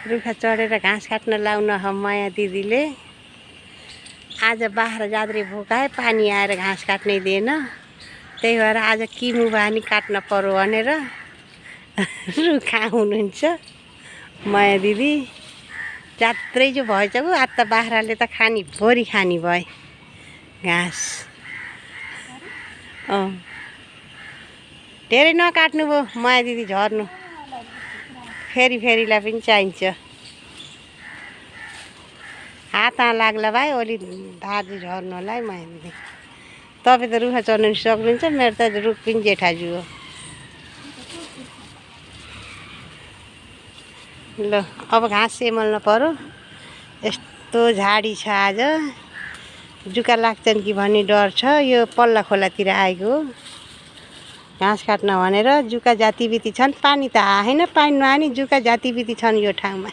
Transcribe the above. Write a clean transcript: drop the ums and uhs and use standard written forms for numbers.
रुखा चढेर घाँस काट्न लाउन माया दिदीले। आज बाख्रा जात्रे भोकाए, पानी आएर घाँस काट्नै दिएन। त्यही भएर आज किमु बानी काट्न पर्यो भनेर रुखा हुनुहुन्छ माया दिदी। जात्रै जो भएछ गो, आज त बाख्राले त खानी भरि खानी भए घाँस। धेरै नकाट्नु भयो माया दिदी, झर्नु फेरिलाई पनि चाहिन्छ। हात लाग्ला भाइ, अलि दाजु झर्नु होला है माया दिदी। तपाईँ त रुखा चढ्नु सक्नुहुन्छ, मेरो त रुख पनि जेठाजु हो। ल अब घाँस सेमल्न पर्यो। यस्तो झाडी छ आज, जुका लाग्छन् कि भन्ने डर छ। यो पल्ला खोलातिर आएको हो घाँस काट्न भनेर। जुका जातिबिती छन्, पानी त आएन, पानी नआनी जुका जातिबिती छन् यो ठाउँमा।